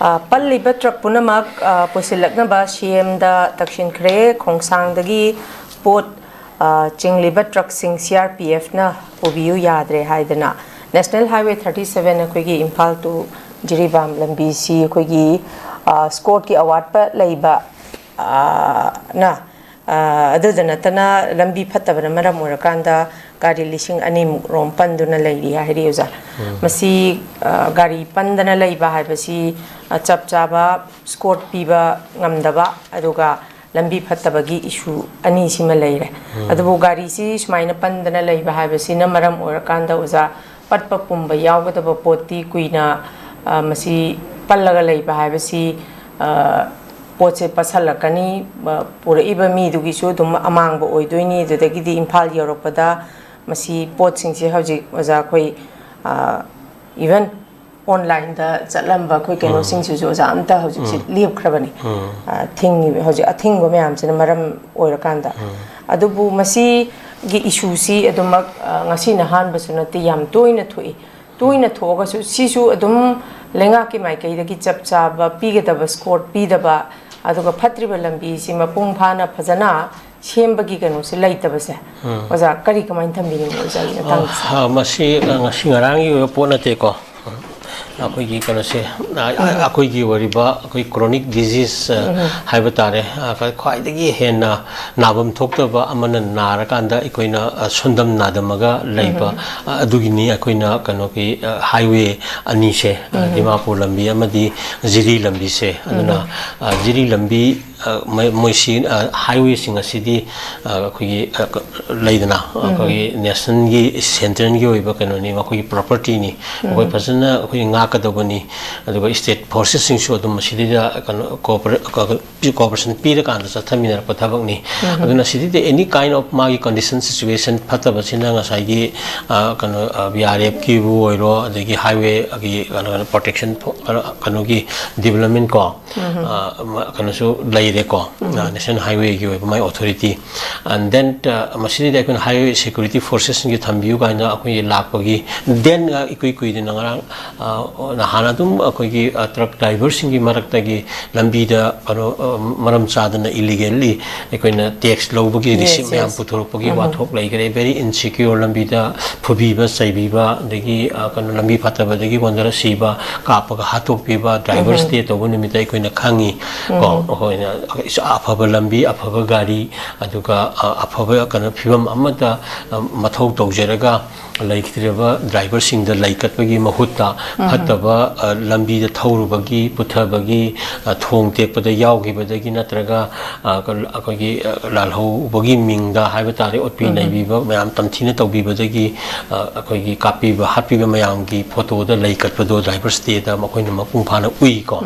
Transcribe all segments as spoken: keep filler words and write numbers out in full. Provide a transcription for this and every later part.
ꯑ, ꯄꯜꯂꯤꯕ ꯇ꯭ꯔꯛ ꯄꯨꯝꯅꯃꯛ, ꯑ, ꯄꯨꯁꯤꯜꯂꯛꯅꯕ ꯁꯤ ꯑꯦꯝꯗ ꯇꯛꯁꯤꯟꯈ꯭ꯔꯦ꯫ ꯈꯣꯡꯁꯥꯡꯗꯒꯤ ꯄꯣꯠ, ꯑ, ꯆꯤꯡꯂꯤꯕ ꯇ꯭ꯔꯛꯁꯤꯡ ꯁꯤ ꯑꯥꯔ ꯄꯤ ꯑꯦꯐꯅ ꯄꯨꯕꯤꯌꯨ ꯌꯥꯗ꯭ꯔꯦ ꯍꯥꯏꯗꯅ National Highway thirty seven, ꯑꯩꯈꯣꯏꯒꯤ ꯏꯝꯐꯥꯜ to ꯖꯤꯔꯤꯕꯥꯝ ꯂꯝꯕꯤꯁꯤ ꯑꯩꯈꯣꯏꯒꯤ, ꯑ, ꯁ꯭ꯀꯣꯔꯠꯀꯤ ꯑꯋꯥꯠꯄ ꯂꯩꯕ, ꯑ, ꯅ, ꯑ, ꯑꯗꯨꯗ ꯅꯠꯇꯅ ꯂꯝꯕꯤ ꯐꯠꯇꯕꯅ ꯃꯔꯝ ꯑꯣꯏꯔꯀꯥꯟꯗ ꯒꯥꯔꯤ ꯂꯤꯁꯤꯡ ꯑꯅꯤꯃꯨꯛ ꯔꯣꯝ ꯄꯟꯗꯨꯅ ꯂꯩꯔꯤ ꯍꯥꯏꯔꯤ ꯑꯣꯖꯥ꯫ ꯃꯁꯤ, ꯑ, ꯒꯥꯔꯤ ꯄꯟꯗꯅ ꯂꯩꯕ ꯍꯥꯏꯕꯁꯤ, ꯑ, ꯆꯞ ꯆꯥꯕ ꯁ꯭ꯀꯣꯔꯠ ꯄꯤꯕ ꯉꯝꯗꯕ, ꯑꯗꯨꯒ ꯂꯝꯕꯤ ꯐꯠꯇꯕꯒꯤ ꯏꯁꯨ ꯑꯅꯤꯁꯤꯃ ꯂꯩꯔꯦ꯫ ꯑꯗꯨꯕꯨ ꯒꯥꯔꯤꯁꯤ ꯁꯨꯃꯥꯏꯅ ꯄꯟꯗꯅ ꯂꯩꯕ ꯍꯥꯏꯕꯁꯤꯅ ꯃꯔꯝ ꯑꯣꯏꯔꯀꯥꯟꯗ ꯑꯣꯖꯥ, ꯄꯠꯄ ꯄꯨꯝꯕ ꯌꯥꯎꯒꯗꯕ ꯄꯣꯠꯇꯤ ꯀꯨꯏꯅ, ꯑ, ꯃꯁꯤ ꯄꯜꯂꯒ ꯂꯩꯕ ꯍꯥꯏꯕꯁꯤ, ꯑ, ꯄꯣꯠꯁꯦ ꯄꯠꯁꯜꯂꯛꯀꯅꯤ, ꯑ, ꯄꯨꯔꯛꯏꯕ ꯃꯤꯗꯨꯒꯤꯁꯨ ꯑꯗꯨꯝ ꯑꯃꯥꯡꯕ ꯑꯣꯏꯗꯣꯏꯅꯤ꯫ ꯑꯗꯨꯗꯒꯤꯗꯤ ꯏꯝꯐꯥꯜ ꯌꯧꯔꯛꯄꯗ ꯃꯁꯤ ꯄꯣꯠꯁꯤꯡꯁꯦ ꯍꯧꯖꯤꯛ ꯑꯣꯖꯥ ꯑꯩꯈꯣꯏ, ꯑ, even online ꯗ ꯆꯠꯂꯝꯕ ꯑꯩꯈꯣꯏ ꯀꯩꯅꯣꯁꯤꯡꯁꯤꯁꯨ ꯑꯣꯖꯥ ꯑꯝꯇ ꯍꯧꯖꯤꯛꯁꯤ ꯂꯦꯞꯈ꯭ꯔꯕꯅꯤ꯫ ꯑ, ꯊꯤꯡꯉꯤꯕ, ꯍꯧꯖꯤꯛ ꯑꯊꯤꯡꯕ ꯃꯌꯥꯝꯁꯤꯅ ꯃꯔꯝ ꯑꯣꯏꯔꯀꯥꯟꯗ꯫ ꯑꯗꯨꯕꯨ ꯃꯁꯤꯒꯤ ꯏꯁꯨꯁꯤ ꯑꯗꯨꯃꯛ, ꯑ, ꯉꯁꯤꯅ ꯑꯍꯥꯟꯕꯁꯨ ꯅꯠꯇꯦ, ꯌꯥꯝ ꯇꯣꯏꯅ ꯊꯣꯛꯏ꯫ ꯇꯣꯏꯅ ꯊꯣꯛꯑꯒꯁꯨ ꯁꯤꯁꯨ ꯑꯗꯨꯝ ꯂꯩꯉꯥꯛꯀꯤ ꯃꯥꯏꯀꯩꯗꯒꯤ ꯆꯞ ꯆꯥꯕ ꯄꯤꯒꯗꯕ ꯁ꯭ꯀꯣꯔꯠ ꯄꯤꯗꯕ, ꯑꯗꯨꯒ ꯐꯠꯇ꯭ꯔꯤꯕ ꯂꯝꯕꯤꯁꯤ ꯃꯄꯨꯡ ꯐꯥꯅ ꯐꯖꯅ ꯁꯦꯝꯕꯒꯤ ꯀꯩꯅꯣꯁꯦ ꯂꯩꯇꯕꯁꯦ, ꯑꯣꯖꯥ, ꯀꯔꯤ ꯀꯃꯥꯏꯅ ꯊꯝꯕꯤꯅꯤꯡꯉꯤ ꯑꯣꯖꯥꯒꯤ ꯃꯇꯥꯡꯗꯁꯦ? ꯑ, ꯃꯁꯤ ꯉꯁꯤ ꯉꯔꯥꯡꯒꯤ ꯑꯣꯏꯕ ꯄꯣꯠ ꯅꯠꯇꯦꯀꯣ꯫ ꯑꯩꯈꯣꯏꯒꯤ ꯀꯩꯅꯣꯁꯦ, ꯑ, ꯑꯩꯈꯣꯏꯒꯤ ꯑꯣꯏꯔꯤꯕ ꯑꯩꯈꯣꯏ chronic disease, ꯑ, ꯍꯥꯏꯕ ꯇꯥꯔꯦ, ꯑ, ꯈ꯭ꯋꯥꯏꯗꯒꯤ ꯍꯦꯟꯅ ꯅꯥꯐꯝ ꯊꯣꯛꯇꯕ ꯑꯃꯅ ꯅꯥꯔꯀꯥꯟꯗ ꯑꯩꯈꯣꯏꯅ, ꯑ, ꯁꯣꯟꯗꯝ ꯅꯥꯗꯝꯃꯒ ꯂꯩꯕ, ꯑ, ꯑꯗꯨꯒꯤꯅꯤ ꯑꯩꯈꯣꯏꯅ ꯀꯩꯅꯣꯒꯤ, ꯑ, highway ꯑꯅꯤꯁꯦ, ꯑ, ꯗꯤꯃꯥꯄꯨꯔ ꯂꯝꯕꯤ ꯑꯃꯗꯤ ꯖꯤꯔꯤ ꯂꯝꯕꯤꯁꯦ꯫ ꯑꯗꯨꯅ, ꯑ, ꯖꯤꯔꯤ ꯂꯝꯕꯤ, ꯑ, ꯃꯣꯏ-, ꯃꯣꯏꯁꯤ, ꯑ, highway ꯁꯤꯡ ꯑꯁꯤꯗꯤ, ꯑ, ꯑꯩꯈꯣꯏꯒꯤ, ꯑ, ꯀ-, ꯂꯩꯗꯅ, ꯑꯩꯈꯣꯏꯒꯤ national ꯒꯤ, central ꯒꯤ ꯑꯣꯏꯕ ꯀꯩꯅꯣꯅꯤ, ꯃꯈꯣꯏꯒꯤ property ꯅꯤ꯫ ꯑꯩꯈꯣꯏ ꯐꯖꯅ ꯑꯩꯈꯣꯏ ꯉꯥꯛꯀꯗꯧꯕꯅꯤ꯫ ꯑꯗꯨꯒ state forces ꯁꯤꯡꯁꯨ ꯑꯗꯨꯝ ꯃꯁꯤꯗꯩꯗ ꯀꯩꯅꯣ, cooperate-, ꯀ-, ꯀ-, cooperation ꯄꯤꯔꯀꯥꯟꯗ ꯆꯠꯊꯃꯤꯟꯅꯔꯛꯄ ꯊꯕꯛꯅꯤ꯫ ꯑꯗꯨꯅ ꯁꯤꯗꯩꯗ any kind of ꯃꯥꯒꯤ condition situation ꯐꯠꯇꯕꯁꯤꯅ ꯉꯁꯥꯏꯒꯤ, ꯑ, ꯀꯩꯅꯣ, ꯑ, ꯕꯤ ꯑꯥꯔ ꯑꯦꯐ ꯀꯤꯕꯨ ꯑꯣꯏꯔꯣ, ꯑꯗꯒꯤ highway ꯒꯤ ꯀꯩꯅꯣ, ꯀꯩꯅꯣ, protection ꯐꯣ-, ꯀꯩꯅꯣ, ꯀꯩꯅꯣꯒꯤ development ꯀꯣ, ꯑ, ꯃ-, ꯀꯩꯅꯣꯁꯨ ꯂꯩ꯫ ꯀꯣ, ꯅꯦꯁꯅꯦꯜ ꯍꯥꯏꯋꯦꯒꯤ ꯑꯣꯏꯕ ꯃꯥꯏ ꯑꯣꯊꯣꯔꯤꯇꯤ꯫ ꯑꯦꯟ ꯗꯦꯟ ꯃꯁꯤꯗꯩꯗ ꯑꯩꯈꯣꯏꯅ ꯍꯥꯏꯋꯦ ꯁꯦꯀ꯭ꯌꯨꯔꯤꯇꯤ ꯐꯣꯔꯁꯦꯁꯁꯤꯡꯁꯦ ꯊꯝꯕꯤꯌꯨ ꯀꯥꯏꯅ ꯑꯩꯈꯣꯏꯒꯤ ꯂꯥꯛꯄꯒꯤ, ꯗꯦꯟ ꯏꯀꯨꯏ ꯀꯨꯏꯗꯅ ꯉꯔꯥꯡ ꯑ, ꯅꯍꯥꯟ ꯑꯗꯨꯝ ꯑꯩꯈꯣꯏꯒꯤ ꯇ꯭ꯔꯛ ꯗ꯭ꯔꯥꯏꯚꯔꯁꯤꯡꯒꯤ ꯃꯔꯛꯇꯒꯤ ꯂꯝꯕꯤꯗ ꯀꯩꯅꯣ, ꯑ, ꯃꯔꯝ ꯆꯥꯗꯅ ꯏꯂꯤꯒꯦꯜꯂꯤ ꯑꯩꯈꯣꯏꯅ ꯇꯦꯛꯁ ꯂꯧꯕꯒꯤ ꯔꯤꯁꯤꯞ ꯃꯌꯥꯝ ꯄꯨꯊꯣꯔꯛꯄꯒꯤ ꯋꯥꯊꯣꯛ ꯂꯩꯈ꯭ꯔꯦ꯫ ꯚꯦꯔꯤ ꯏꯟꯁꯤꯀ꯭ꯌꯣꯔ, ꯂꯝꯕꯤꯗ ꯐꯨꯕꯤꯕ ꯆꯩꯕꯤꯕ, ꯑꯗꯒꯤ ꯑ, ꯀꯩꯅꯣ, ꯂꯝꯕꯤ ꯐꯠꯇꯕꯗꯒꯤ ꯀꯣꯟꯊꯔ ꯁꯤꯕ, ꯀꯥꯞꯄꯒ ꯍꯥꯠꯇꯣꯛꯄꯤꯕ, ꯗ꯭ꯔꯥꯏꯚꯔ ꯁ꯭ꯇꯦ ꯇꯧꯕ ꯅꯨꯃꯤꯠꯇ ꯑꯩꯈꯣꯏꯅ ꯈꯪꯉꯤ꯫ ꯀꯣ, ꯑꯩꯈꯣꯏꯅ ꯑꯐꯕ ꯂꯝꯕꯤ, ꯑꯐꯕ ꯒꯥꯔꯤ, ꯑꯗꯨꯒ ꯑ, ꯑꯐꯕ ꯀꯩꯅꯣ ꯐꯤꯕꯝ ꯑꯃꯗ ꯑ, ꯃꯊꯧ ꯇꯧꯖꯔꯒ ꯂꯩꯈꯤꯗ꯭ꯔꯕ ꯗ꯭ꯔꯥꯏꯚꯔꯁꯤꯡꯗ ꯂꯩꯀꯠꯄꯒꯤ ꯃꯍꯨꯠꯇ ꯐꯠꯇꯕ ꯑ, ꯂꯝꯕꯤꯗ ꯊꯧꯔꯨꯕꯒꯤ, ꯄꯨꯊꯕꯒꯤ, ꯑ, ꯊꯣꯡ ꯇꯦꯛꯄꯗ ꯌꯥꯎꯈꯤꯕꯗꯒꯤ ꯅꯠꯇ꯭ꯔꯒ ꯑ, ꯀ-, ꯑꯩꯈꯣꯏꯒꯤ ꯑ, ꯂꯥꯜꯍꯧꯕꯒꯤ ꯃꯤꯡꯗ ꯍꯥꯏꯕ ꯇꯥꯔꯦ, ꯑꯣꯠꯄꯤ ꯅꯩꯕꯤꯕ ꯃꯌꯥꯝ, ꯇꯝꯊꯤꯅ ꯇꯧꯕꯤꯕꯗꯒꯤ ꯑ, ꯑꯩꯈꯣꯏꯒꯤ ꯀꯥꯞꯄꯤꯕ ꯍꯥꯠꯄꯤꯕ ꯃꯌꯥꯝꯒꯤ ꯐꯣꯇꯣꯗ ꯂꯩꯀꯠꯄꯗꯣ ꯗ꯭ꯔꯥꯏꯚꯔ ꯁ꯭ꯇꯦꯗ ꯃꯈꯣꯏꯅ ꯃꯄꯨꯡ ꯐꯥꯅ ꯎꯏꯀꯣ꯫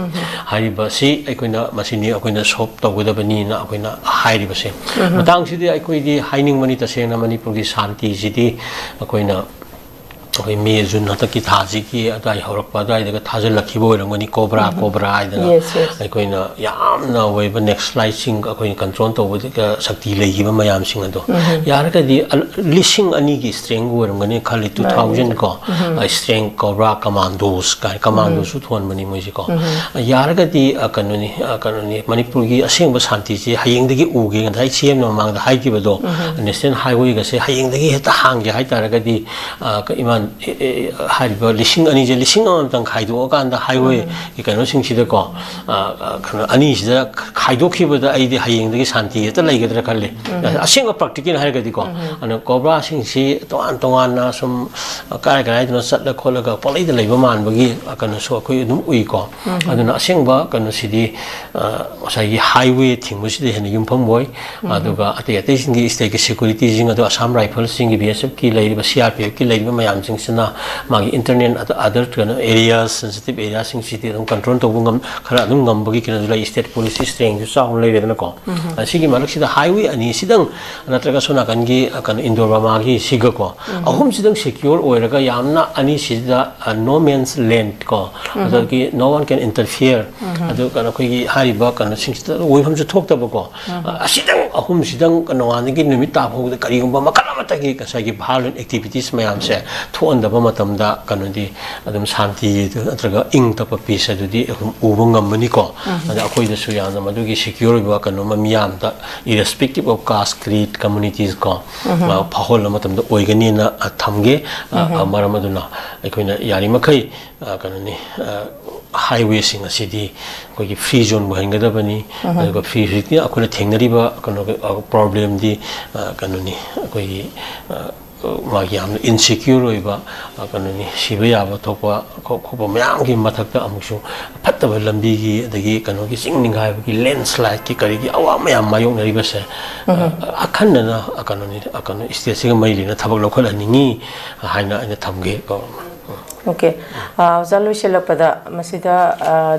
ꯍꯥꯏꯔꯤꯕꯁꯤ ꯑꯩꯈꯣꯏꯅ, ꯃꯁꯤꯅꯤ ꯑꯩꯈꯣꯏꯅ ꯁꯣꯞ ꯇꯧꯒꯗꯕꯅꯤꯅ ꯑꯩꯈꯣꯏꯅ ꯍꯥꯏꯔꯤꯕꯁꯦ꯫ ꯃꯇꯥꯡꯁꯤꯗꯤ ꯑꯩꯈꯣꯏꯗꯤ ꯍꯥꯏꯅꯤꯡꯕꯅꯤ, ꯇꯁꯦꯡꯅ ꯃꯅꯤꯄꯨꯔꯒꯤ ꯁꯥꯟꯇꯤꯁꯤꯗꯤ ꯑꯩꯈꯣꯏꯅ, ꯑꯩꯈꯣꯏ ꯃꯦ, ꯖꯨꯟ ꯍꯟꯗꯛꯀꯤ ꯊꯥꯁꯤꯒꯤ ꯑꯗꯨꯋꯥꯏ ꯍꯧꯔꯛꯄ ꯑꯗꯨꯋꯥꯏꯗꯒ ꯊꯥꯖꯤꯜꯂꯛꯈꯤꯕ ꯑꯣꯏꯔꯝꯒꯅꯤ, ꯀꯣꯕ꯭ꯔꯥ, ꯀꯣꯕ꯭ꯔꯥ ꯍꯥꯏꯗꯅ꯫ Yes, yes. ꯑꯩꯈꯣꯏꯅ ꯌꯥꯝꯅ ꯑꯣꯏꯕ ꯅꯦꯛꯁꯂꯥꯏꯠꯁꯤꯡ ꯑꯩꯈꯣꯏꯅ ꯀꯟꯇ꯭ꯔꯣꯜ ꯇꯧꯕꯗ ꯁꯛꯇꯤ ꯂꯩꯈꯤꯕ ꯃꯌꯥꯝꯁꯤꯡ ꯑꯗꯣ, ꯌꯥꯔꯒꯗꯤ ꯑ, ꯂꯤꯁꯤꯡ ꯑꯅꯤꯒꯤ ꯁ꯭ꯇ꯭ꯔꯦꯡꯒ ꯑꯣꯏꯔꯝꯒꯅꯤ ꯈꯜꯂꯤ, ꯇꯨ ꯊꯥꯎꯖꯟ ꯀꯣ, ꯁ꯭ꯇ꯭ꯔꯦꯡ ꯀꯣꯕ꯭ꯔꯥ ꯀꯃꯥꯟꯗꯣꯁ ꯀꯥꯏ, ꯀꯃꯥꯟꯗꯣꯁꯨ ꯊꯣꯟꯕꯅꯤ ꯃꯣꯏꯁꯦ ꯀꯣ꯫ ꯌꯥꯔꯒꯗꯤ ꯑ, ꯀꯩꯅꯣꯅꯤ, ꯑ, ꯀꯩꯅꯣꯅꯤ, ꯃꯅꯤꯄꯨꯔꯒꯤ ꯑꯁꯦꯡꯕ ꯁꯥꯟꯇꯤꯁꯦ ꯍꯌꯦꯡꯗꯒꯤ ꯎꯒꯦ꯫ ꯉꯁꯥꯏ ꯁꯤ ꯑꯦꯝꯅ ꯃꯃꯥꯡꯗ ꯍꯥꯏꯈꯤꯕꯗꯣ, ꯅꯦꯁꯅꯦꯜ ꯍꯥꯏꯋꯦꯒꯁꯦ ꯍꯌꯦꯡꯗꯒꯤ ꯍꯦꯛꯇ ꯍꯥꯡꯒꯦ ꯍꯥꯏꯇꯥꯔꯒꯗꯤ, ꯑ, ꯀ-, ꯏꯃꯥꯟ-, ꯑꯦ, ꯑꯦ, ꯍꯥꯏꯔꯤꯕ ꯂꯤꯁꯤꯡ ꯑꯅꯤꯁꯦ ꯂꯤꯁꯤꯡ ꯑꯃꯃꯝꯇꯪ ꯈꯥꯏꯗꯣꯛꯑꯀꯥꯟꯗ ꯍꯥꯏꯋꯦꯒꯤ ꯀꯩꯅꯣꯁꯤꯡꯁꯤꯗꯀꯣ, ꯑ, ꯑ, ꯀꯩꯅꯣ ꯑꯅꯤꯁꯤꯗ ꯈꯥꯏꯗꯣꯛꯈꯤꯕꯗ ꯑꯩꯗꯤ ꯍꯌꯦꯡꯗꯒꯤ ꯁꯥꯟꯇꯤ ꯍꯦꯛꯇ ꯂꯩꯒꯗ꯭ꯔꯥ ꯈꯜꯂꯤ꯫ ꯑꯁꯦꯡꯕ ꯄ꯭ꯔꯥꯛꯇꯤꯀꯦꯜ ꯍꯥꯏꯔꯒꯗꯤꯀꯣ, ꯑꯗꯨꯅ ꯀꯣꯕ꯭ꯔꯥꯁꯤꯡꯁꯤ ꯇꯣꯉꯥꯟ ꯇꯣꯉꯥꯟꯅ ꯁꯨꯝ ꯀꯥꯏ ꯀꯥꯏꯗꯅꯣ ꯆꯠꯂ ꯈꯣꯠꯂꯒ ꯄꯪꯂꯩꯗ ꯂꯩꯕ ꯃꯥꯟꯕꯒꯤ ꯀꯩꯅꯣꯁꯨ ꯑꯩꯈꯣꯏ ꯑꯗꯨꯝ ꯎꯏꯀꯣ꯫ ꯑꯗꯨꯅ ꯑꯁꯦꯡꯕ ꯀꯩꯅꯣꯁꯤꯗꯤ, ꯑ, ꯉꯁꯥꯏꯒꯤ ꯍꯥꯏꯋꯦ ꯊꯤꯡꯕꯁꯤꯗ ꯍꯦꯟꯅ ꯌꯨꯝꯐꯝ ꯑꯣꯏ꯫ ꯑꯗꯨꯒ ꯑꯇꯩ ꯑꯇꯩꯁꯤꯡꯒꯤ ꯁ꯭ꯇꯦꯠꯀꯤ ꯁꯦꯀ꯭ꯌꯨꯔꯤꯇꯤꯁꯤꯡ ꯑꯗꯣ, ꯑꯁꯥꯝ ꯔꯥꯏꯐꯜꯁꯤꯡꯒꯤ, ꯕꯤ ꯑꯦꯁ ꯑꯦꯐꯀꯤ ꯂꯩꯔꯤꯕ, ꯁꯤ ꯑꯥꯔ ꯄꯤ ꯑꯦꯐꯀꯤ ꯂꯩꯔꯤꯕ ꯃꯌꯥꯝꯁꯤꯡ ꯁꯤꯅ ꯃꯥꯒꯤ ꯏꯟꯇꯔꯅꯦꯜ ꯑꯗ ꯑꯗꯔ ꯀꯩꯅꯣ ꯑꯦꯔꯤꯌꯥꯁ, ꯁꯦꯟꯁꯤꯇꯤꯞ ꯑꯦꯔꯤꯌꯥꯁꯤꯡꯁꯤꯗꯤ ꯑꯗꯨꯝ ꯀꯟꯇ꯭ꯔꯣꯜ ꯇꯧꯕ ꯉꯝ, ꯈꯔ ꯑꯗꯨꯝ ꯉꯝꯕꯒꯤ ꯀꯩꯅꯣꯗꯨ ꯂꯩ, ꯁ꯭ꯇꯦꯠ ꯄꯣꯂꯤꯁꯤ ꯁ꯭ꯇꯔꯦꯡꯁꯨ ꯆꯥꯎꯅ ꯂꯩꯔꯦꯗꯅꯀꯣ꯫ ꯑꯁꯤꯒꯤ ꯃꯔꯛꯁꯤꯗ ꯍꯥꯏꯋꯦ ꯑꯅꯤꯁꯤꯗꯪ ꯅꯠꯇ꯭ꯔꯒ ꯁꯣꯝ ꯅꯥꯀꯟꯒꯤ ꯑ, ꯀꯩꯅꯣ ꯏꯟꯗꯣ ꯕꯔꯃꯥꯒꯤ ꯁꯤꯒꯀꯣ, ꯑꯍꯨꯝꯁꯤꯗꯪ ꯁꯦꯀ꯭ꯌꯣꯔ ꯑꯣꯏꯔꯒ ꯌꯥꯝꯅ ꯑꯅꯤꯁꯤꯗ ꯅꯣ ꯃꯦꯟꯁ ꯂꯦꯟ ꯀꯣ, ꯑꯗꯒꯤ ꯅꯣ ꯋꯥꯟ ꯀꯦꯟ ꯏꯟꯇꯔꯐꯤꯌꯔ, ꯑꯗꯨ ꯀꯩꯅꯣ ꯑꯩꯈꯣꯏꯒꯤ ꯍꯥꯏꯔꯤꯕ ꯀꯩꯅꯣꯁꯤꯡꯁꯤꯗ ꯑꯣꯏꯐꯝꯁꯨ ꯊꯣꯛꯇꯕꯀꯣ꯫ ꯑ, ꯑꯁꯤꯗꯪ ꯑꯍꯨꯝꯁꯤꯗꯪ ꯅꯣꯡꯉꯥꯟꯗꯒꯤ ꯅꯨꯃꯤꯠ ꯇꯥ ꯐꯥꯎꯕꯗ ꯀꯔꯤꯒꯨꯝꯕ ꯃꯈꯜ ꯑꯃꯠꯇꯒꯤ ꯉꯁꯥꯏꯒꯤ ꯚꯥꯏꯑꯣꯂꯦꯟ ꯑꯦꯛꯇꯤꯚꯤꯇꯤꯁ ꯃꯌꯥꯝꯁꯦ ꯊꯣꯛꯍꯟꯗꯕ ꯃꯇꯝꯗ ꯀꯩꯅꯣꯗꯤ ꯑꯗꯨꯝ ꯁꯥꯟꯇꯤ ꯅꯠꯇ꯭ꯔꯒ ꯏꯪ ꯇꯞꯄ ꯄꯤꯁ ꯑꯗꯨꯗꯤ ꯑꯗꯨꯝ ꯎꯕ ꯉꯝꯃꯅꯤꯀꯣ꯫ ꯑꯗ ꯑꯩꯈꯣꯏꯗꯁꯨ ꯌꯥꯝꯅ ꯃꯗꯨꯒꯤ ꯁꯦꯀ꯭ꯌꯣꯔ ꯑꯣꯏꯕ ꯀꯩꯅꯣꯝꯃ ꯃꯤꯌꯥꯝꯗ, irrespective of caste, creed, communities ꯀꯣ, ꯑ, ꯐꯥꯎꯍꯟꯕ ꯃꯇꯝꯗ ꯑꯣꯏꯒꯅꯤꯅ, ꯑ, ꯊꯝꯒꯦ꯫ ꯑ, ꯑ, ꯃꯔꯝ ꯑꯗꯨꯅ ꯑꯩꯈꯣꯏꯅ ꯌꯥꯔꯤꯃꯈꯩ, ꯑ, ꯀꯩꯅꯣꯅꯤ, ꯑ, ꯍꯥꯏꯋꯦꯁꯤꯡ ꯑꯁꯤꯗꯤ ꯑꯩꯈꯣꯏꯒꯤ ꯐ꯭ꯔꯤ ꯖꯣꯟ ꯑꯣꯏꯍꯟꯒꯗꯕꯅꯤ꯫ ꯑꯗꯨꯒ ꯐ꯭ꯔꯤ, ꯍꯧꯖꯤꯛꯇꯤ ꯑꯩꯈꯣꯏꯅ ꯊꯦꯡꯅꯔꯤꯕ ꯀꯩꯅꯣꯒꯤ, ꯑ, ꯄ꯭ꯔꯣꯕ꯭ꯂꯦꯝꯗꯤ, ꯑ, ꯀꯩꯅꯣꯅꯤ, ꯑꯩꯈꯣꯏꯒꯤ, ꯑ, ꯃꯥꯒꯤ ꯌꯥꯝꯅ ꯏꯟꯁꯦꯀ꯭ꯌꯣꯔ ꯑꯣꯏꯕ, ꯑ, ꯀꯩꯅꯣꯅꯤ, ꯁꯤꯕ ꯌꯥꯕ ꯊꯣꯛꯄ ꯈꯣ-, ꯈꯣꯠꯄ ꯃꯌꯥꯝꯒꯤ ꯃꯊꯛꯇ ꯑꯃꯨꯛꯁꯨ ꯐꯠꯇꯕ ꯂꯝꯕꯤꯒꯤ, ꯑꯗꯒꯤ ꯀꯩꯅꯣꯒꯤ ꯆꯤꯡ ꯅꯤꯡꯈꯥꯏꯕꯒꯤ, ꯂꯦꯟꯁ꯭ꯂꯥꯏꯠꯀꯤ ꯀꯔꯤꯒꯤ ꯑꯋꯥꯕ ꯃꯌꯥꯝ ꯃꯥꯌꯣꯛꯅꯔꯤꯕꯁꯦ, ꯑ, ꯑꯈꯟꯅꯅ, ꯑ, ꯀꯩꯅꯣꯅꯤ, ꯑ, ꯀꯩꯅꯣ ꯁ꯭ꯇꯦꯠꯁꯤꯒ ꯃꯔꯤ ꯂꯩꯅ ꯊꯕꯛ ꯂꯧꯈꯠꯍꯟꯅꯤꯡꯉꯤ ꯍꯥꯏꯅ ꯑꯩꯅ ꯊꯝꯒꯦ꯫ ꯑꯣꯀꯦ꯫ ꯑ, ꯑꯣꯖꯥ, ꯂꯣꯏꯁꯤꯜꯂꯛꯄꯗ ꯃꯁꯤꯗ, ꯑ,